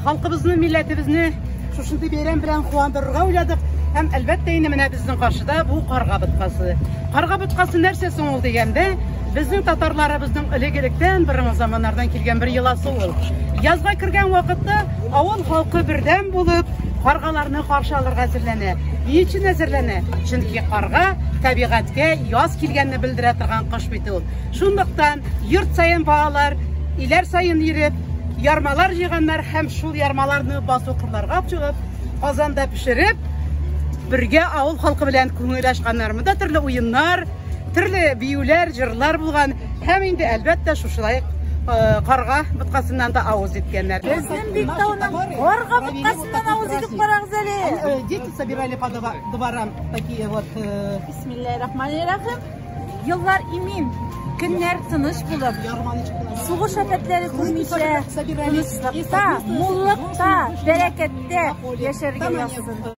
Халкыбызны, милләтебезне шушындый бәйрәм белән куандырырга уйладык. Һәм әлбәттә инде менә безнең каршыда бу карга боткасы. Карга боткасы нәрсә соң ул дигәндә, безнең татарларыбызның элек-электән борынгы заманнардан килгән бер йоласы ул. Язга кергән вакытта авыл халкы бердәм булып, каргаларны каршы алырга әзерләнә. Ни өчен әзерләнә? Чөнки карга табигатькә яз килгәнне белдерә торган кош бит ул. Шунлыктан йорт саен балалар, өйләр саен йөреп, ярмалар җыйганнар һәм шул ярмаларны басу кырларга чыгып, казанда пешереп, бергә авыл халкы белән күңел ачканнар. Монда төрле уеннар, төрле биюләр, җырлар булган һәм инде әлбәттә шушылай карга боткасыннан да авыз иткәннәр. Безнең Биктауның карга боткасыннан авыз итеп карагыз әле. Дети собирали по дворам такие вот. Бисмиллаһир-рахманир-рахим. Еллар имин, көннәр тыныч булып, сугыш афәтләре күрмичә, тынычлыкта, муллыкта, бәрәкәттә яшәргә язсын.